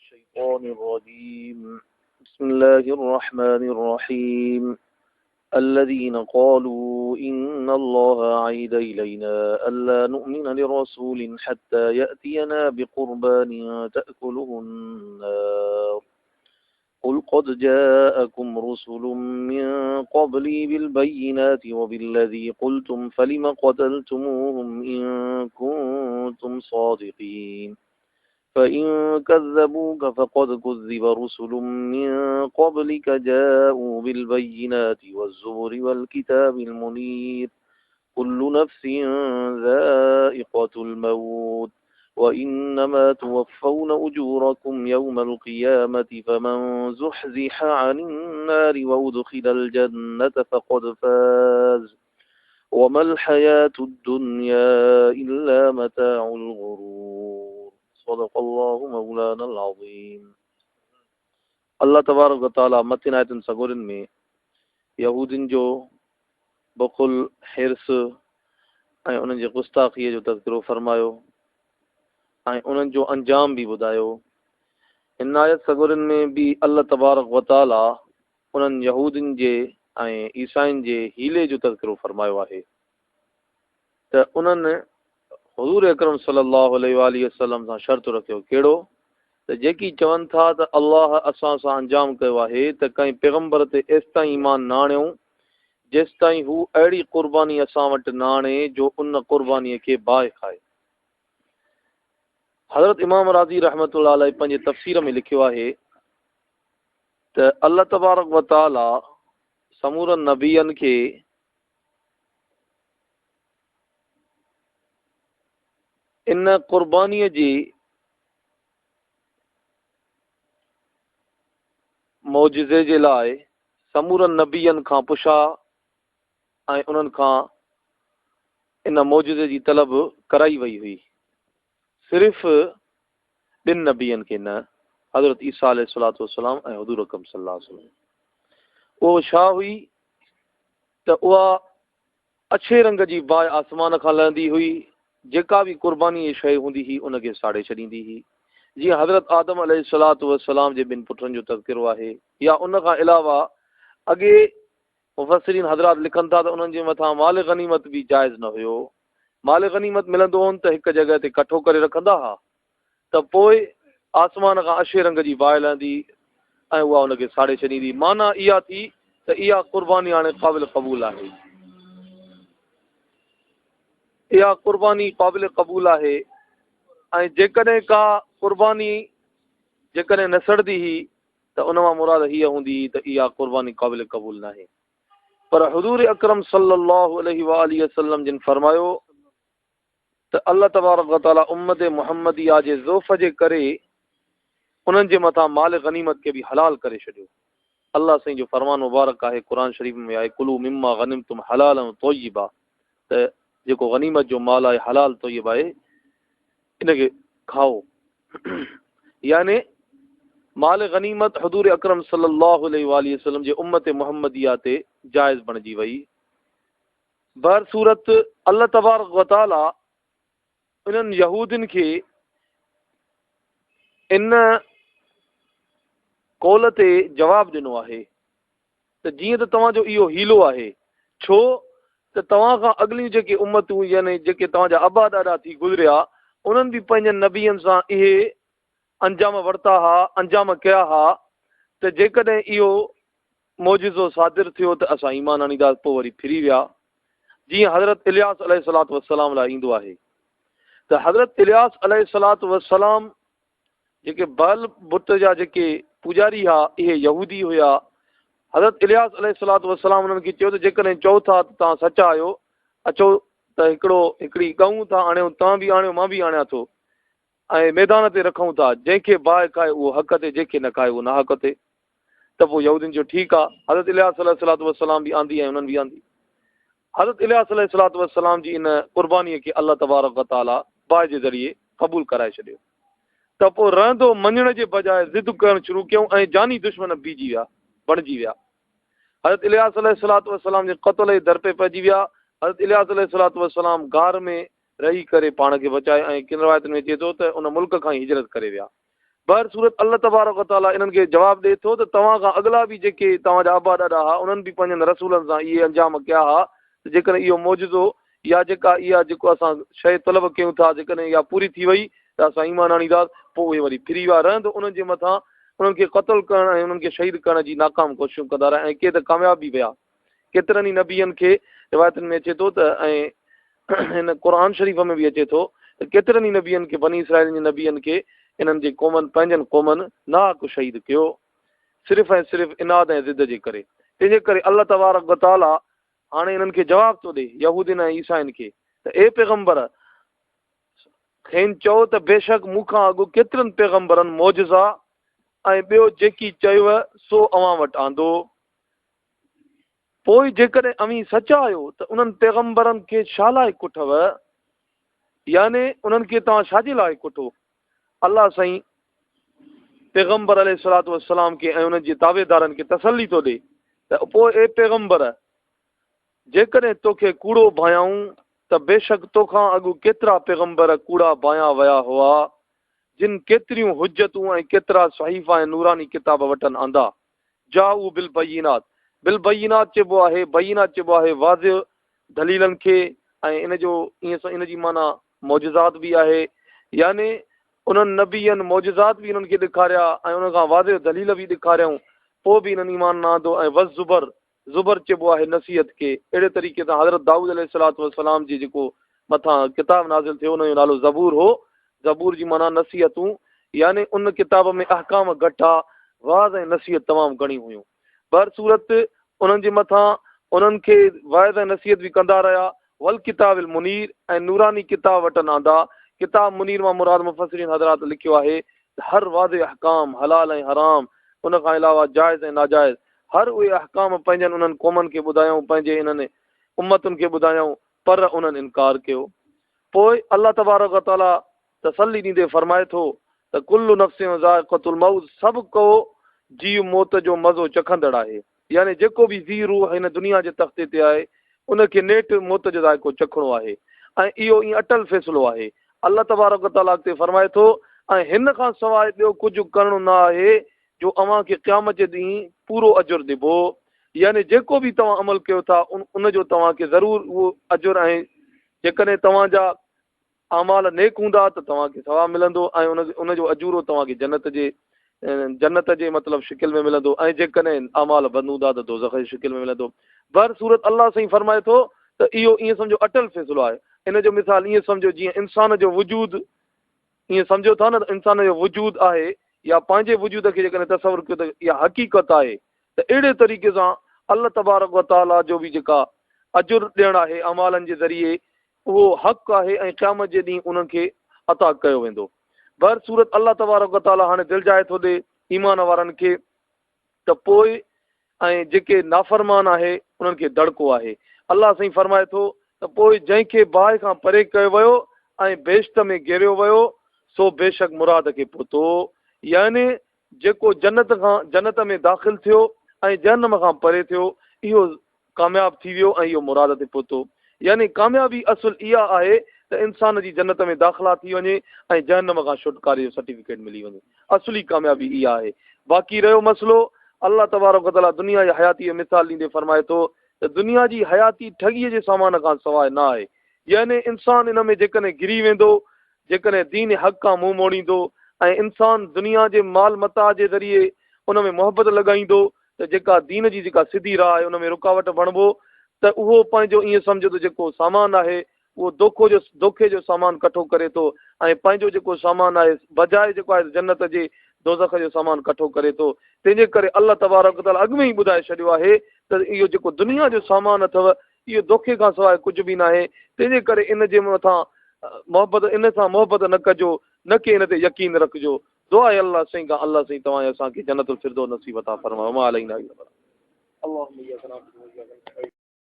الشيطان الرجيم. بسم الله الرحمن الرحيم. الذين قالوا إن الله عهد إلينا ألا نؤمن لرسول حتى يأتينا بقربان تأكله النار. قل قد جاءكم رسل من قبلي بالبينات وبالذي قلتم فلم قتلتموهم إن كنتم صادقين. فإن كذبوك فقد كذب رسل من قبلك جاءوا بالبينات والزبر والكتاب المنير. كل نفس ذائقة الموت وإنما توفون أجوركم يوم القيامة فمن زحزح عن النار وأدخل الجنة فقد فاز وما الحياة الدنيا إلا متاع الغرور. صدق الله مولانا العظيم. الله تبارڪ وتعاليٰ مٿين آيتن سڳورين ۾ يهودين جو بخل، حرص ۽ انهن جي گستاخيء جو تذڪرو فرمايو ۽ انهن جو انجام به ٻڌايو. هن آيت سڳورين ۾ به الله تبارڪ وتعاليٰ انهن يهودين جي ۽ عيسائين جي حيلي جو تذڪرو فرمايو آهي ته انهن حضور اڪرم صلي الله عليه واٰله وسلم سان شرط رکيو، ڪهڙو؟ ته جيڪي چون ٿا ته الله اسان سان انجام ڪيو آهي ته ڪنهن پيغمبر تي ايستائين ايمان نه آڻيون جيستائين هو اهڙي قرباني اسان وٽ نه آڻي جو ان قربانيء کي باهه کائي. حضرت امام رازي رحمة الله عليه پنهنجي تفسير ۾ لکيو آهي ته الله تبارڪ و تعاليٰ سمورن نبين کي ان قربانيء جي معجزي جي لاء سمورن نبين کان پڇا ۽ انهن کان ان معجزي جي طلب ڪرائي وئي هئي. صرف ٻن نبين کي نه، حضرت عيسيٰ عليه الصلوة والسلام ۽ حضور اڪرم صلي الله عليه وسلم. اهو ڇا هئي ته اها اڇي رنگ جي باهه آسمان کان لهندي هئي، جيڪا به قربانيء جي شيء هوندي هئي، ان کي ساڙي ڇڏيندي هئي. جيئن حضرت آدم عليه الصلوة والسلام جي ٻن پٽن جو تذڪرو آهي يا ان کان علاوه اڳي مفسرين حضرات لکن ٿا ته انهن جي مٿان مال غنيمت به جائز نه هيو. مال غنيمت ملندو هون ته هڪ جڳهه تي ڪٺو ڪري رکندا ها. ته پوء آسمان کان اڇي رنگ جي باهه لهندي ۽ اها ان کي ساڙي ڇڏيندي. معنيٰ اها ٿي ته اها قرباني هاڻي قابل قبول آهي. اها قرباني قابل قبول آهي ۽ جيڪڏهن ڪا قرباني جيڪڏهن نه سڙندي هئي ته ان مان مراد هيء هوندي هئي ته اها قرباني قابل قبول ناهي. پر حضور اڪرم صلي الله عليه واٰله وسلم جن فرمايو ته الله تبارڪ و تعالي امت محمديه جي ضعف جي ڪري انهن جي مٿان مال غنيمت کي به حلال ڪري ڇڏيو. الله سائين جو فرمان مبارڪ آهي قرآن شريف ۾ آهي ڪلوا مما غنمتم حلالا طيبا ته جيڪو غنيمت جو مال آهي حلال طيب آهي ان کي کائو يعني مال غنيمت حضور اڪرم صلي الله عليه واٰله وسلم جي امت محمديه تي جائز بڻجي وئي. بهرصورت الله تبارڪ و تعالي انهن يهودين کي ان قول تي جواب ڏنو آهي ته جيئن ته توهان جو اهو حيلو آهي ڇو ته توهان کان اڳليون جيڪي امتون يعني جيڪي توهان جا ابا ڏاڏا ٿي گذريا انهن به پنهنجن نبين سان اهي انجام ورتا ها انجام ڪيا ها ته جيڪڏهن اهو معجزو صادر ٿيو ته اسان ايمان آڻينداسين پوء وري ڦري ويا جيئن حضرت الياس عليه الصلوة والسلام لاء ايندو آهي ته حضرت الياس عليه الصلوة والسلام جيڪي بعل بت جا جيڪي پوڄاري ها اهي يهودي هيا حضرت الياس عليه الصلوة والسلام انهن کي چيو ته جيڪڏهن چئو ٿا ته توهان سچا آهيو اچو ته هڪڙو هڪڙي ڳئون ٿا آڻيو توهان به آڻيو مان به آڻيان ٿو ۽ ميدان تي رکون ٿا، جنهن کي باهه کائي اهو حق تي، جنهن کي نه کائي اهو ناحق تي. ته پوء يهودين چيو، ٺيڪ آ. حضرت الياس عليه الصلوة والسلام به آندي ۽ انهن به آندي. حضرت الياس عليه الصلوة والسلام جي ان قربانيء کي الله تبارڪ و تعاليٰ باهه جي ذريعي قبول ڪرائي ڇڏيو. ته پوء رهندو مڃڻ جي بجاء ضد ڪرڻ شروع ڪيائون ۽ جاني دشمن بيهجي ويا، بڻجي ويا. حضرت الياس عليه الصلوة والسلام جي قتل جي در پي پئجي ويا. حضرت الياس عليه الصلوة والسلام غار ۾ رهي ڪري پاڻ کي بچايو ۽ ڪن روايتن ۾ اچي ٿو ته ان ملڪ کان ئي هجرت ڪري ويا. بهر صورت الله تبارڪ و تعاليٰ انهن کي جواب ڏئي ٿو ته توهان کان اڳلا به جيڪي توهان جا ابا ڏاڏا ها انهن به پنهنجن رسولن سان اهي انجام ڪيا ها ته جيڪڏهن اهو معجزو يا جيڪا اها جيڪو اسان شيء طلب ڪيون ٿا جيڪڏهن اها پوري ٿي وئي ته اسان ايمان آڻينداسين پوء اهي وري ڦري ويا رهندو انهن جي مٿان انهن کي قتل ڪرڻ ۽ انهن کي شهيد ڪرڻ جي ناڪام ڪوششون ڪندا رهيا ۽ ڪي ته ڪامياب به ويا ڪيترن ئي نبين کي روايتن ۾ اچي ٿو ته ۽ هن قرآن شريف ۾ به اچي ٿو ته ڪيترن ئي نبين کي بني اسرائيل جي نبين کي انهن جي قومن پنهنجن قومن ناحق شهيد ڪيو صرف ۽ صرف عناد ۽ ضد جي ڪري تنهن جي ڪري الله تبارڪ وتعاليٰ هاڻي انهن کي جواب ٿو ڏئي يهودين ۽ عيسائين کي ته اي پيغمبر کين چئو ته بيشڪ مون کان اڳ ڪيترن پيغمبرن معجزا ۽ ٻيو جيڪي چيو سو اوهان وٽ آندو پوء جيڪڏهن اوهين سچا آهيو ته انهن پيغمبرن کي ڇا لاء ڪٺو؟ يعني انهن کي توهان ڇا جي لاء ڪٺو؟ الله سائين پيغمبر عليه الصلوة والسلام کي ۽ انهن جي تابعدارن کي تسلي ٿو ڏئي ته پوء اي پيغمبر! جيڪڏهن توکي ڪوڙو ڀانيائون ته بيشڪ توکان اڳ ڪيترا پيغمبر ڪوڙا ڀانيا ويا هئا، جن ڪيتريون حجتون ۽ ڪيترا صحيفا ۽ نوراني ڪتاب وٽن آندا. جاءوا بالبينات، بالبينات چئبو آهي، بينات چئبو آهي واضح دليلن کي ۽ ان جو ائين ان جي معنيٰ معجزات به آهي يعني انهن نبين معجزات به انهن کي ڏيکاريا ۽ انهن کان واضح دليل به ڏيکاريائون پوء به انهن ايمان نه آندو ۽ والزبر، زبر چئبو آهي نصيحت کي، اهڙي طريقي سان حضرت دائود عليه الصلوة والسلام جي جيڪو مٿان ڪتاب نازل ٿيو ان جو نالو زبور هو، زبور جي معنيٰ نصيحتون يعني ان ڪتاب ۾ احڪام گهٽ ها، وعظ ۽ نصيحت تمام گهڻي هيون. بهرصورت انهن جي مٿان انهن کي وعظ ۽ نصيحت به ڪندا رهيا. والڪتاب المنير ۽ نوراني ڪتاب وٽن آندا. ڪتاب منير مان مراد مفسرين حضرات لکيو آهي ته هر واضح احڪام، حلال ۽ حرام، ان کان علاوه جائز ۽ ناجائز، هر اهي احڪام پنهنجن انهن قومن کي ٻڌايائون، پنهنجي انهن امتن کي ٻڌايائون، پر انهن انڪار ڪيو. پوء الله تبارڪ و تعاليٰ تسلي ڏيندي فرمائي ٿو ته ڪل نفس ذائقة الموت سڀ ڪو جيء موت جو مزو چکندڙ آهي يعني جيڪو به ذي روح هن دنيا جي تختي تي آهي ان کي نيٺ موت جو ذائقو چکڻو آهي ۽ اهو ائين اٽل فيصلو آهي. الله تبارڪ و تعاليٰ اڳتي فرمائي ٿو ۽ هن کان سواء ٻيو ڪجهه ڪرڻو نه آهي جو اوهان کي قيامت جي ڏينهن پورو اجر ڏبو يعني جيڪو به توهان عمل ڪيو ٿا ان جو توهان کي ضرور اهو اجر ۽ جيڪڏهن توهان جا اعمال نيڪ هوندا ته توهان کي ثواب ملندو ۽ ان ان جو اجورو توهان کي جنت جي جنت جي مطلب شڪل ۾ ملندو ۽ جيڪڏهن اعمال بد هوندا ته دوزخ جي شڪل ۾ ملندو. بهر صورت الله سائين فرمائي ٿو ته اهو ائين سمجهو اٽل فيصلو آهي. ان جو مثال ائين سمجهو جيئن انسان جو وجود ائين سمجهو ٿا نه ته انسان جو وجود آهي يا پنهنجي وجود کي جيڪڏهن تصور ڪيو ته اها حقيقت آهي ته اهڙي طريقي سان الله تبارڪ و تعاليٰ جو به جيڪا اجر ڏيڻ آهي اعمالن جي ذريعي اهو حق آهي ۽ قيامت جي ڏينهن انهن کي عطا ڪيو ويندو. بهر صورت الله تبارڪ و تعاليٰ هاڻي دلجاء ٿو ڏئي ايمان وارن کي ته پوء ۽ جيڪي نافرمان آهي انهن کي دڙڪو آهي. الله سائين فرمائي ٿو ته پوء جنهن کي باهه کان پري ڪيو ويو ۽ بهشت ۾ گهيريو ويو سو بيشڪ مراد کي پهتو يعني جيڪو جنت کان جنت ۾ داخل ٿيو ۽ جهنم کان پري ٿيو اهو ڪامياب ٿي ويو ۽ اهو مراد تي پهتو. يعني ڪاميابي اصل اها آهي ته انسان جي جنت ۾ داخلا ٿي وڃي ۽ جهنم کان ڇوٽڪاري جو سرٽيفڪيٽ ملي وڃي. اصلي ڪاميابي اها آهي. باقي رهيو مسئلو الله تبارڪ وتعاليٰ دنيا جي حياتي جو مثال ڏيندي فرمائي ٿو ته دنيا جي حياتي ٺڳيء جي سامان کان سواء نه آهي. يعني انسان ان ۾ جيڪڏهن گري ويندو، جيڪڏهن دين حق کان منهن موڙيندو ۽ انسان دنيا جي مال متاع جي ذريعي ان ۾ محبت لڳائيندو ته جيڪا دين جي جيڪا سڌي راهه آهي ان ۾ رڪاوٽ بڻبو ته اهو پنهنجو ائين سمجهو ته جيڪو سامان آهي اهو دوکو جو دوکي جو سامان ڪٺو ڪري ٿو ۽ پنهنجو جيڪو سامان آهي بجاء جيڪو آهي جنت جي دوزخ جو سامان ڪٺو ڪري ٿو تنهن جي ڪري الله تبارڪ وتعاليٰ اڳ ۾ ئي ٻڌائي ڇڏيو آهي ته اهو جيڪو دنيا جو سامان اٿو اهو دوکي کان سواء ڪجهه به ناهي تنهن جي ڪري ان جي مٿان محبت ان سان محبت نه ڪجو نه ڪي ان تي يقين رکجو دعا آهي الله سائين کان الله سائين توهان ۽ اسان کي جنت الفردوس نصيب عطا فرمائي وما علينا الا البلاغ اللهم اياک نعبد و اياک نستعين.